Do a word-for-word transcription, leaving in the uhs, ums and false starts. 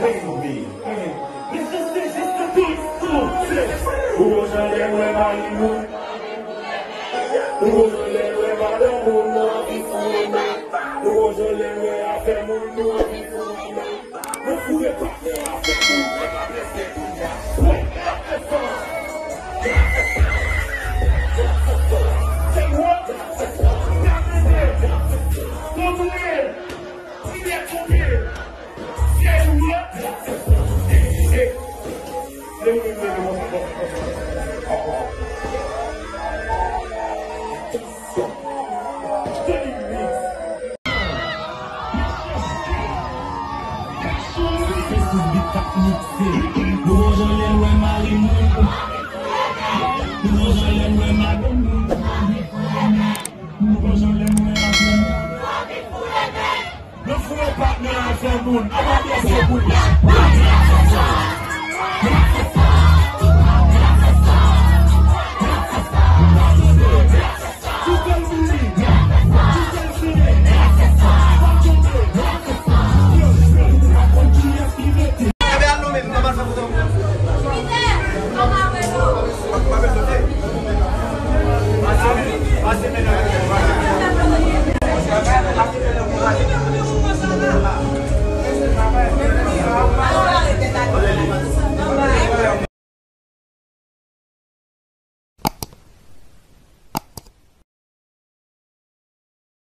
Baby, hey, mesye, se jis yon ti sou, se ou jan lè m wè mari moun. Ou jan lè m wè madanm moun, nou anvi foure men. Ou jan lè m wè afè moun, nou anvi foure men. Nou foure patnè afè moun, nou pa prese kounye a. Wè, se sa. Se wòt. Gade de. Kontinye. Priyè konbyen? Sèl ou ye? Nan foure patnè afè moun, ann adrese pou li.